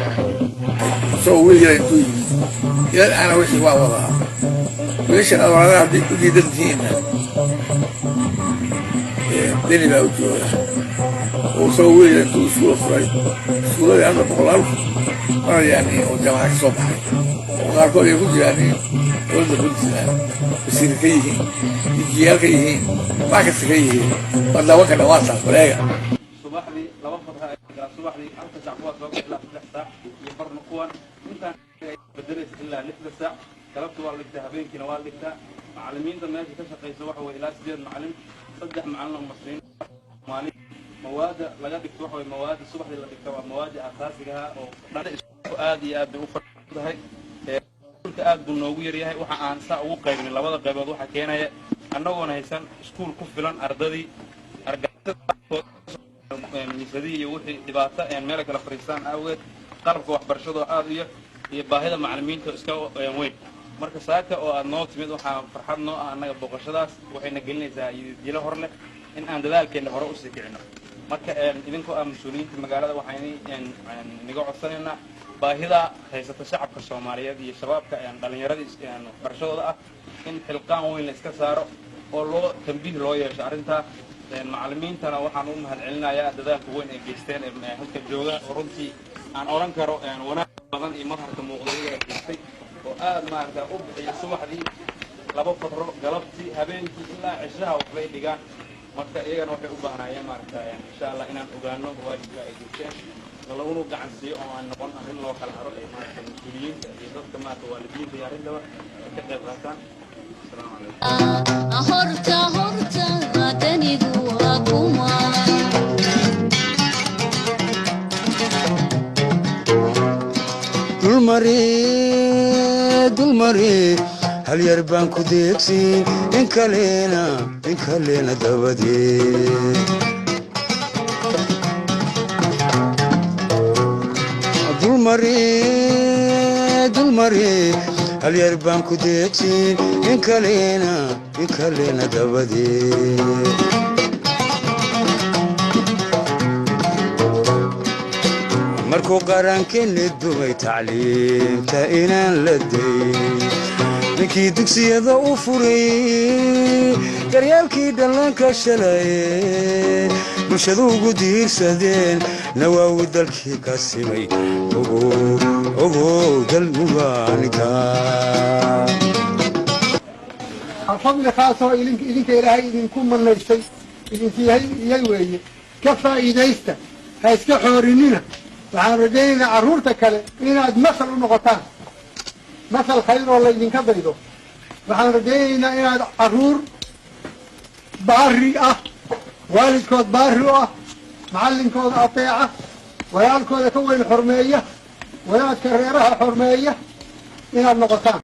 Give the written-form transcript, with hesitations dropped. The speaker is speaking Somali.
Isagoo wiil yara intuu yimid ilal aana wixii waa wadaa. Wiilashan aad walaalaha hadday u diidan tihiinna, deni baa u jooga oo isagoo wiil yara intuu iskuula furay, iskuuladii hadda boqolaal marayaan oo jaamaca ka soo baxay, oo qaarkood ay ku jiraan dowladda Puntland wasiir ka yihiin, dijiyaal ka yihiin, wax kasta ka yihiin. Waa daawan ka dhawaanta wareega. Subaxdii laba fadra ay galaan. Subaxdii 1-ka saac kuwaa soo ilaa 3 saac iyo barna, kuwan intaan bedelaysa ilaa 6-da saac. Galabta waa la dhigtaa, habeenkiina waa la dhigtaa. Macallimiinta meesha ka shaqaysa waxa weye ilaa sideed macallin, saddex macallin oo Masriin Soomaali. Mawaada laga dhigto waxa weye mawaada subaxdii la dhigta waa mawaada asaasiga ah oo aad iyo aad bay u fartahay. Iskuulka aad buu noogu yaryahay. Waxa aan saa ugu qaybinay labada qaybood waxaa keenaya annagoona haysan iskuul ku filan ardadii, miisadihii iyo wixii dhibaato meel kala fadhiistaan awgeed, qalabka waxbarashadoo aad u yar iyo baahida macallimiinta iska weyn. Marka saaka oo aad noo timid, waxaa farxad noo ah annaga booqashadaas. Waxayna gelinaysaa jilo hor leh in aan dadaalkeenna hore usii kicino. Marka idinkoo ah mas-uuliyiinta magaalada, waxaan niga codsanaynaa baahida haysata shacabka Soomaaliyeed iyo shabaabka dhallinyaradii waxbarashadooda ah in xilqaan weyn la iska saaro oo loo tambiih loo yeesho arrintaa. Macallimiintana waxaan u mahad celinayaa dadaalka weyn ay geysteen ee halka jooga, oo runtii aan odhan karo wanaag badan iyo madharka muuqda iyagaa geystay, oo aad maaragta u bixiya subaxdii laba fadro, galabtii, habeenkii ilaa cishaha waxbay dhigaan. Marka iyagana waxay u baahnaayeen maaragta insha Allah inaan ogaano waajibka ay geysteen, laguna gacan siiyo oo aan noqon arrin loo kala haro ee maaragta mas-uuliyiinta iyo dadka maaragta waalidiinta iyo arrintaba ay ka qayb qaataan. Asalaamu calaykum. Horta horta danigu waa kuma? Dulmari, dulmari, hal yar baan ku deegsiin, in kalena, in kalena dabadeed. Dulmari, dulmari, hal yar baan ku deegsiin, in kalena, in kalena dabadeed. Markuu qarankeeni dumay, tacliimta inaan la dayn ninkii dugsiyada u furay, daryaalkii dhallaanka shalay bulshadu ugu diirsadeen, nawaawi dalkii ka simay. Ogow dalmubaanika. Fadli khaasoo idinka Ilaahay idinku manaystay idinsiiyay iyay weeye. Ka faa'iidaysta, ha iska xoorinina. Waxaan rajaynaynaa carruurta kale inaad masal u noqotaan, masal khayr oo laydinka daydo. Waxaan rajaynaynaa inaad carruur baari ah, waalidkood baari u ah, macallinkooda ateeca, walaalkooda ka weyn xormeeya, wadaadka reeraha xormeeya inaad noqotaan.